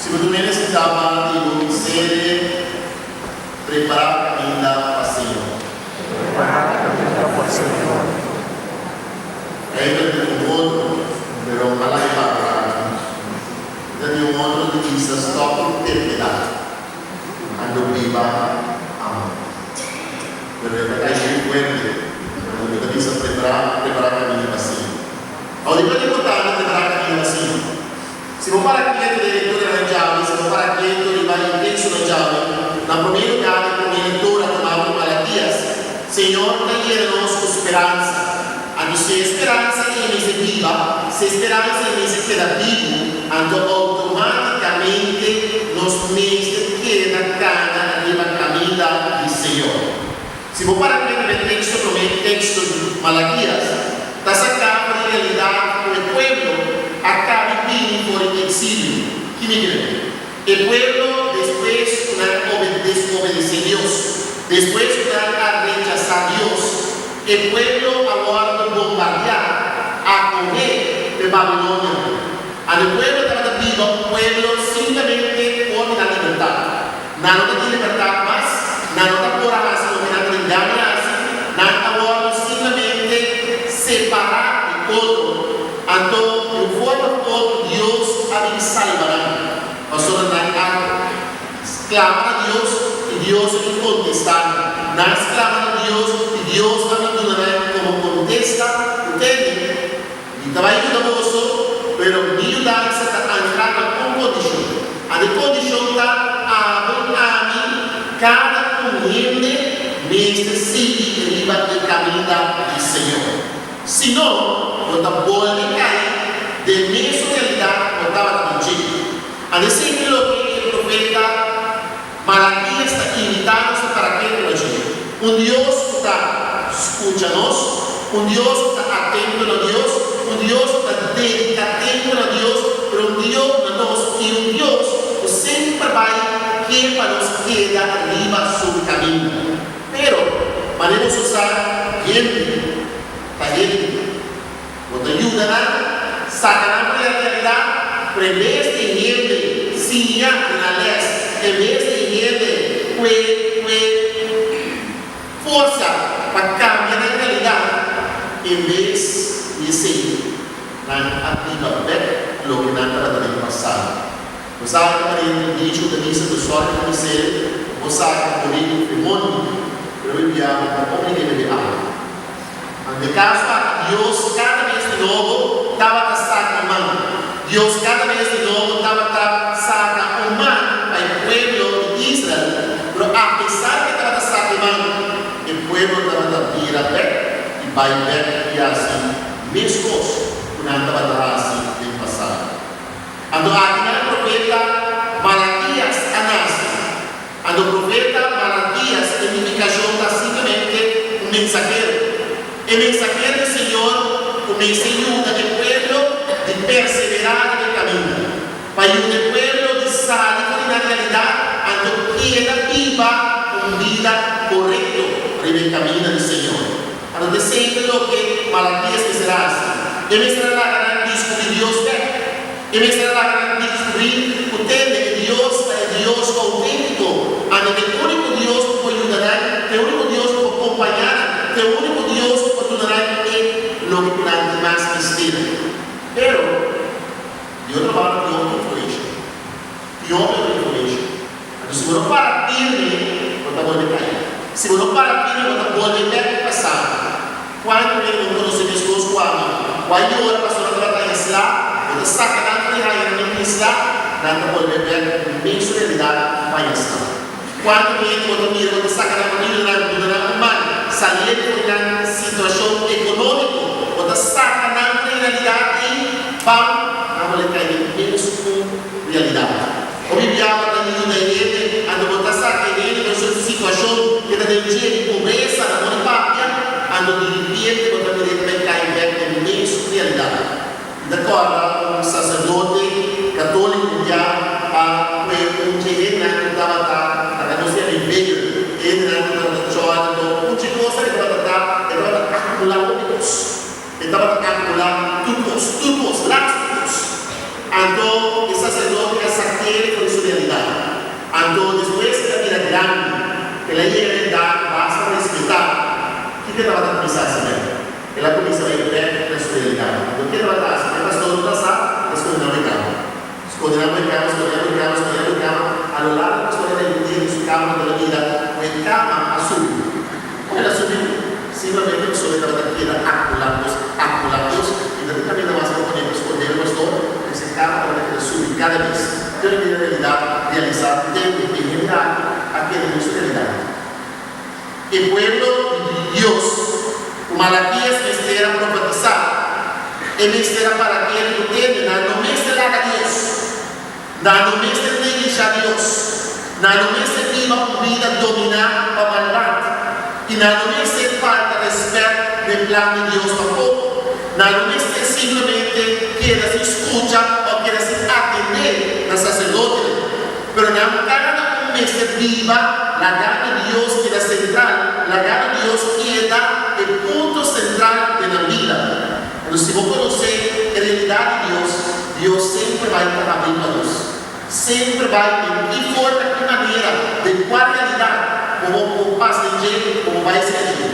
Si bo ta nesesitá banda di bo miseria, prepará kaminda pa Señor. Prepará kaminda pa Señor. Ainda tin un otro, pero ojalá e papia aki. Ta tin un otro di bisa stòp ku terkedat, ando biba amor. Pero e ta kai muy fuerte cuando mi ta bisa prepará, prepará kaminda pa Señor. Awor dikon ta importante prepará kaminda pa Señor? Si bo para ketu den lectura nan djawe, si bo para ketu riba e teksto nan djawe, na promé lugá den promé lectura tumá por Malakias, Señor ta yena nos ku speransa. Anto si e speransa ei mester biba, si e speransa ei mester keda bibu, anto outomátikamente nos mester keda kana riba kaminda di Señor. Si bo para ketu den teksto promé teksto di Malakias, ta saká for di realidat ku e pueblo a kabi bini for di eksilio. Ki mi kere? E pueblo despues ku nan desobedesé Dios, despues ku nan a rechasá Dios, e pueblo a wòrdu bombardiá, a kohé p'e babilonianan. Anto e pueblo tabata biba un pueblo simplemente for di nan libertat. Nan no ta tin libertat mas, nan no ta por a hasi loke nan ta den gana di hasi, nan a wòrdu simplemente separá di otro. Anto, di un forma ku otro Dios a bin salba nan, pasobra nan a sklama na Dios i Dios a bin kontestá nan. Nan a sklama na Dios i Dios a bin duna nan komo kontesta ku tende, Mi ta bai yuda boso, pero mi yudansa ta ankrá na un kondishon. A di kondishon ta abo i ami, kada un hende mester sigui riba e kaminda di Señor. Si no, bo ta bolbe kai den mesun realidat ku bo tabata den dje. A di sigui loke e profeta Malakias ta invitá nos ta para ketu na dje. Un Dios ku ta skucha nos, un Dios ku ta atento na Dios, un Dios ku ta dediká tempu na Dios, pero un Dios na nos i un Dios ku semper bai ke pa nos keda riba su kaminda. Pero, manera boso sa, hende ta hende. Bo ta yuda nan saka nan for di e realidat, pero en bes di hende siña di nan les, en bes di hende kue kue forsa pa kambia nan realidat, en bes di esei nan a biba bek loke nan tabata den pasado. Bo sa ku manera di dicho ta bisa ku sòrga ku miseria, bo saka buriku fi mondi, pero bo bia bo no oblig'é bebe awa. Den kaso aki Dios kada bes di nobo tabata saka un man. Dios kada bes di nobo tabata saka un man pa e pueblo di Israel. Pero apesar ku e tabata saka e man, e pueblo tabata bira bek i bai bek i hasi meskos ku nan tabata hasi den pasado. Anto aki nan profeta Malakias a nase. Anto profeta Malakias e nifikashon ta simplemente un mensahero. E mensahero di Señor ku mester yuda e pueblo di perseverá riba e kaminda. Pa yuda e pueblo di sali for di nan realidat anto keda biba un bida korekto riba e kaminda di Señor. Anto ta esei ta loke Malakias mester a hasi. E mester a laga nan diskubrí Dios bèk. E mester a laga nan diskubrí ku tende e Dios ta e Dios outéntiko. Anto ta e úniko Dios ku por yuda nan, ta e úniko Dios ku por kompañá nan, ta e úniko Dios ku por duna nan e loke ku nan tin mas mester. Pero, di otro banda tin otro influensha. Tin otro influensha. Anto si bo no para firme, bo ta bolbe kai. Si bo no para firme, bo ta bolbe bek e pasado. Kuantu hende bo konosé meskos ku ami, ku a yora pasobra nan tabata aislá? Bo ta saka nan for di haña nan den isla, nan ta bolbe bek ku mesun realidat pa aislá. Kuantu hende bo ta mira, bo ta saka nan for di yuda nan, duna nan un man, saliendo for di nan situashon ekonómiko, bo ta saka nan for di realidat ei, bam, nan bolbe kai den mesun realidat. Hopi biaha ta yuda e hende, anto bo ta sa ke hende den su situashon ke ta den dje di pobresa, nan no di papia, anto di ripiente bo ta mira e ta bai kai bek den mesun realidat. Mi ta kòrda un saserdote katóliko un bia a kue un dje hendenan ku tabata laga nos yama e beggar, e hendenan ku tabata chòra anto un dje kosa ke tabata ta e tabata akumulá hopi kos. E tabata akumulá tur kos, tur kos, laatste kos. Anto e saserdote a sak'é for A lo largo pastor a repetí den su kama ku el a mira ku e kama a subi. Kon el a subi? Simplemente pasobra e tabata keda akumulá kos, akumulá kos, i ta tin kaminda mas pa pone pa skondé e pastor, pues e kama tabata keda subi kada bes. Pero mira realidat realisá ku tempu e hende aki a kere den su realidat. E pueblo di Dios ku Malakias mester a profetisá, e mester a para kere ku tende nan no mester laga Dios, nan no mester neglishá Dios, nan no mester biba un bida dominá pa maldat, i nan no mester falta rèspèt n'e plan di Dios tampoko. Nan no mester simplemente keda sin skucha òf keda sin atendé na saserdotenan. Pero nan kada un mester biba lagando Dios keda sentral, lagando Dios keda e punto sentral den nan bida. Entonces si bo konosé e realidat di Dios, Dios semper bai ta habrí pa nos. Semper bai den ki forma, ki manera, den kua realidat bo bo por pasa den dje, bo por bai serka dje.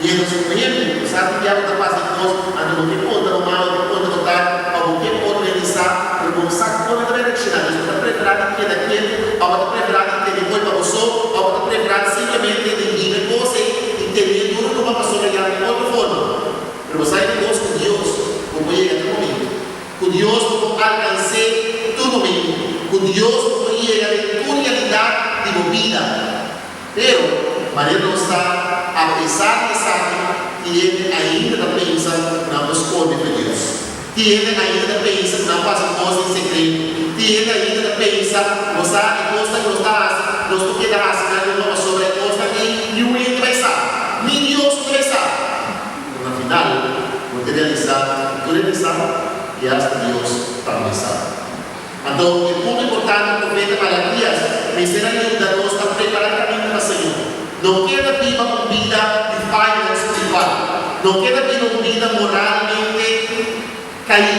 Miéntras un hende ku sa ki diabel ta pasa di kos, anto bo ke konta bo mama, bo ke konta bo tata, òf bo ke otro hende sa, pero bo no sa kon e ta reakshoná. Dus bo ta preferá di keda ketu, òf bo ta preferá di tene koi pa bo so, òf bo ta preferá simplemente di hiba e kos ei i ten'é duru tuma pasobra ya den otro forma. Pero bo sa e kos ku Dios bo por yega tur momentu, ku Dios bo por alkans'é tur momentu, ku Dios bo por yega den tur realidat di bo bida. Pero, manera nos ta, apesar di esaki, tin hende ainda ta pensa ku nan por skonde pa Dios. Tin hende ainda ta pensa ku nan por hasi kos den sekreto. Tin hende ainda ta pensa, Bo sa, e kosnan ku nos ta hasi, nos por keda hasi nan numa pasobra e kosnan ei niun hende bai sa. Ni Dios no ta bai sa. Pero na final, bo ta realisá ku tur hende sa i asta Dios tambe sa. Anto, e punto importante ku profeta Malakias mester a yuda nos ta prepará kaminda pa Señor. No keda biba un bida di fayonan spiritual. No keda biba un bida moralmente kaí.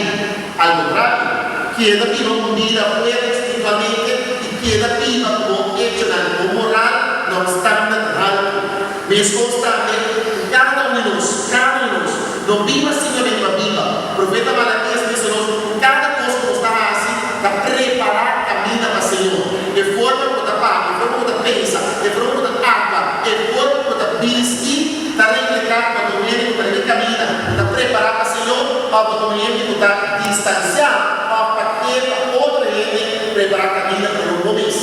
Al kontrario, keda biba un bida fuerte spiritualmente i keda biba ku bo echonan, bo moral na un standard haltu. Meskos tambe ku kada un di nos, kada un di nos, no biba simplemente pa biba. Profeta Malakias bisa nos ku kada kos ku nos ta hasi ta prepará kaminda pa Señor. E forma ku bo ta papia, e forma ku bo ta pensa, e forma ku bo ta aktua, e forma ku bo ta bisti ta reflehá ku bo ta un hende ku ta riba e kaminda ku ta prepará pa Señor òf bo ta un hende ku ta distansiá òf pa ke pa otro hende prepará kaminda pa bo mes.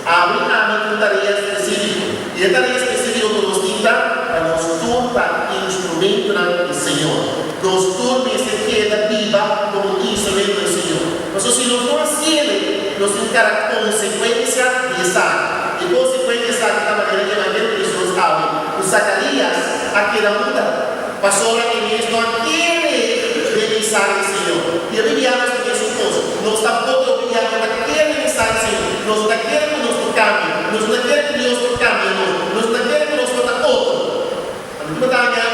Awe ami tin un tarea spesífiko, i e tarea spesífiko ku nos tin ta pa nos tur ta instrumentonan di Señor. Nos tur mester keda biba komo instrumento di Señor. Pasobra si nos no hasiele, nos tin kara konsekuensia di esaki. E konsekuensia di esaki ta manera e Evangelio di Jesús awe, ku Zakarías a keda muda, pasobra e mes no a kere den mensahe di Señor. I hopi bia nos ta mesun kos. Nos tampoko hopi bia no ta kere den mensahe di Señor. Nos no ta kere ku nos por kambia. Nos no ta kere ku Dios por kambia nos. Nos no ta kere ku nos por ta otro. Anto ki bo ta haña?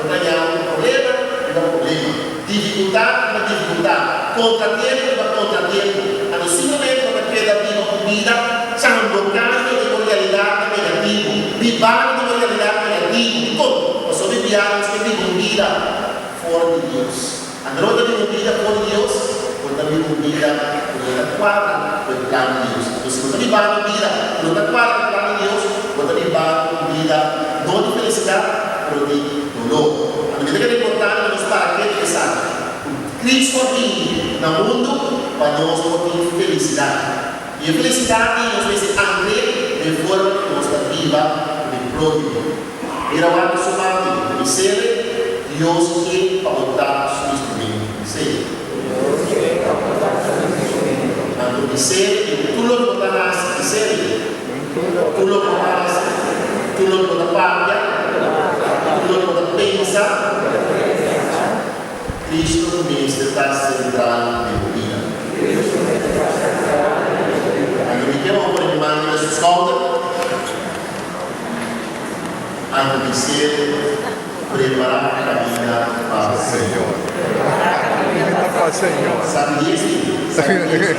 Bo ta haña un problema riba problema, difikultat riba difikultat, kontratiempo riba kontratiempo. Anto simplemente bo ta keda biba un bida chambokando den un realidatnan negativo, bibando den un realidat negativo. Dikon? Pasobra e biaha nos ke biba un bida for di Dios. Anto no bo ta biba un bida for di Dios, bo ta biba un bida ku no ta kuadra ku e plan di Dios. Anto si bo ta bibando un bida ku no ta kuadra ku e plan di Dios, bo ta bibando un bida no di felisidat, pero di doló. Anto mi ta kere importante pa nos para ketu esaki, ku Cristo a bini na mundu pa nos por tin felisidat. I e felisidat ei nos mester ankr'é den forma ku nos ta biba ku e próhimo. Mira wak su parti, bo bis'é, Dios ke pa bo ta su instrumento. Bis'é. Dios ke pa bo ta su instrumento. Anto bis'é, den tur loke bo ta hasi, bis'é, tur loke bo ta hasi, tur loke bo ta papia, tur loke bo ta pensa, Cristo mester ta sentral den bo bida. Anto mi ke bo pone mi man riba su skouder. Anto di ser prepará kaminda pa Señor. San Diesi, San Diesi.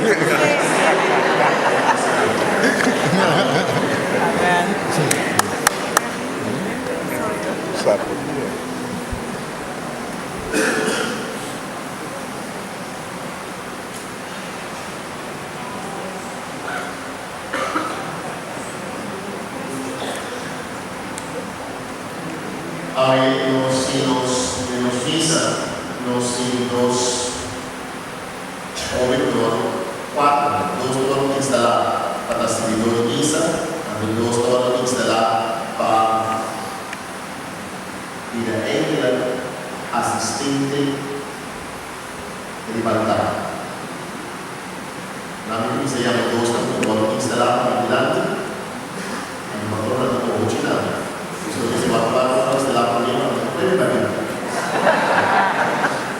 tin nos, den nos misa, nos tin dos hóben ku kuater, dos ta instalá pa ta sirbidó di misa, anto dos ta instalá pa bira eigenlijk asistente riba altar. Nan mi kuminsá yama dos ta ku instalá pa dilanti.